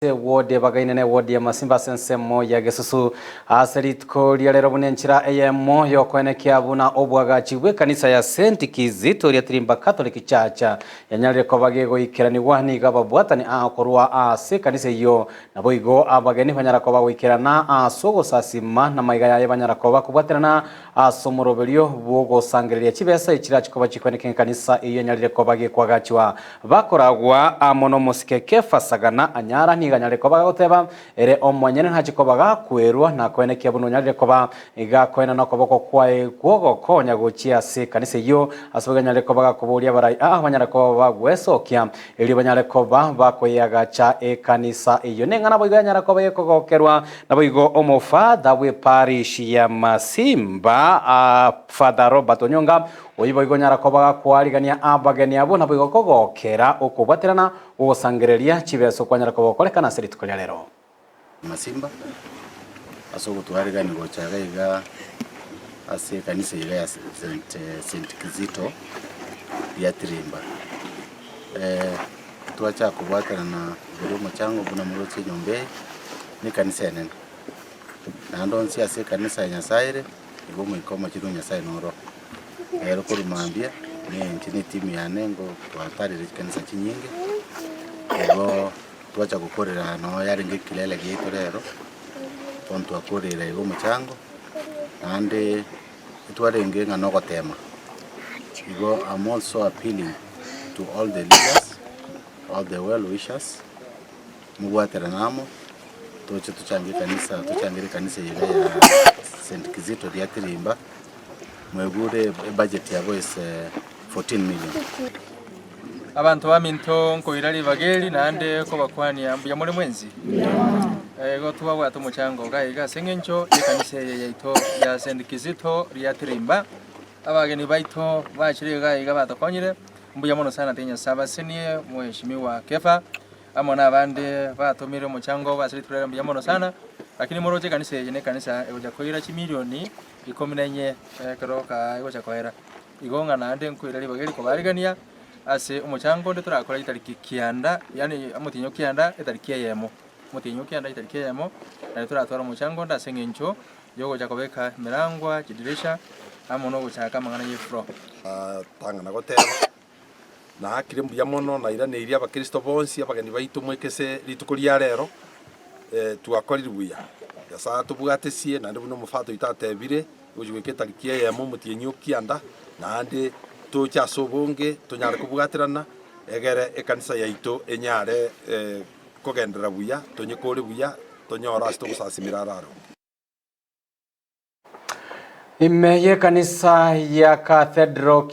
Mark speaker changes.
Speaker 1: Ewodi ebagaine na ewodi ya Masimba ase ensemo ya Gesusu ase rituko ria rero buna enchera eyemo yokoenekia buna obwagachi bw'ekanisa ya St Kizito ria Tirimba Catholic Church yanyarire koba gegoikeranigwa nigo ababwatani aa korwa ase ekanisa eyio naboigo abageni banyara koba goikerana ase ogosasima na maiga yaye banyara koba kobwaterana Ase omoroberio bw'ogosangereria chibesa echirache koba chikweneka ekanisa eyio enyarire koba gekwagachwa, bakoragwa amo nomosike Kefa Sagana anyara nigo anyare koba gagoteba ere omonyene nache koba gakwerwa na koenekia buna onyarire koba gakoenana okoboko kwaye kw'ogokonya gochia ase ekanisa eyio ase boigo anyare koba gakoboria abarai aa banyare koba bagwesokia erio banyare koba bakoyeagacha ekanisa eyio. Neng'ana boigo yanyara koba gekogokerwa Naboigo omofather bw'eparish ya Masimba, Father Robert Onyonga, oyio boigo onyara koba gakwarigania abageni abwo naboigo kogokera okobwaterana gwogosangereria chibesa okwanyara koba gokorekana ase rituko ria rero.
Speaker 2: Masimba, ase ogotwarigania gocha iga iga ase ekanisa iga ya St Kizito ya Tirimba. Twachaka kobwaterana igoro y'omochango buna moroche enyomba eye, na ekanisa enene. Naende onsi ase ekanisa ya Nyasaye ere, igo omoika omochenu o Nyasaye noro. Ero korwa mambia, na inche na etimu yane ngo twatarire chikanisa chinyinge, igo twacha gokorera noo yarenge ekilele giaito rero, bono twakorire iga omochango, naende etwarenge ng'a nogotema. Igo am also appealing to all the leaders, all the well wishers, mobwaterane amo, toche tochange ekanisa, tochangere ekanisa eye iga ya St. Kizito ria Tirimba, mwegure ebudget yabo is 14 million.
Speaker 3: Abanto baminto nkoira ribaga eri naende kobakwania mbuya more mwensi? Igo twabwate omochango iga iga ase eng'encho y'ekanisa eye yaito ya St. Kizito ria Tirimba. Abageni baito bachire iga iga batokonyire, mbuya mono sana tiga Nyasae abasenie Mheshimiwa Kefa amo na abande batomire omochango obo ase rituko riaye mbuya mono sana. Lakini moroche ekanisa eye ne ekanisa egocha koira chimilioni ikomi na inye ekero kaa egocha koera. Igo ng'a naende nkoira ribaga eri kobarigania ase omochango onde torakore etariki kianda yaani omotienyi o kianda etariki eyemo, omotienyi o kianda etariki eyemo, naende toratware omochango onde ase eng'encho yogocha kobeka emerangwa, chidirisha, amo na ogochaka amang'ana ye floor.
Speaker 4: Tang'ana goteba, Naakire mbuya mono, nairaneirie abakristo bonsi, abageni baito mwekese rituko ria rero, twakorire buya. Nyasae atobwatesie, naende buna omofato oito atebire, gochia goika etariki eyemo omotienyi o kianda, naende toche ase obonge tonyare kobwaterana, egere ekanisa yaito enyare kogenderera buya, tonyekore buya, tonyore ase togosasimera araro.
Speaker 1: Ime y'ekanisa ya Cathedral.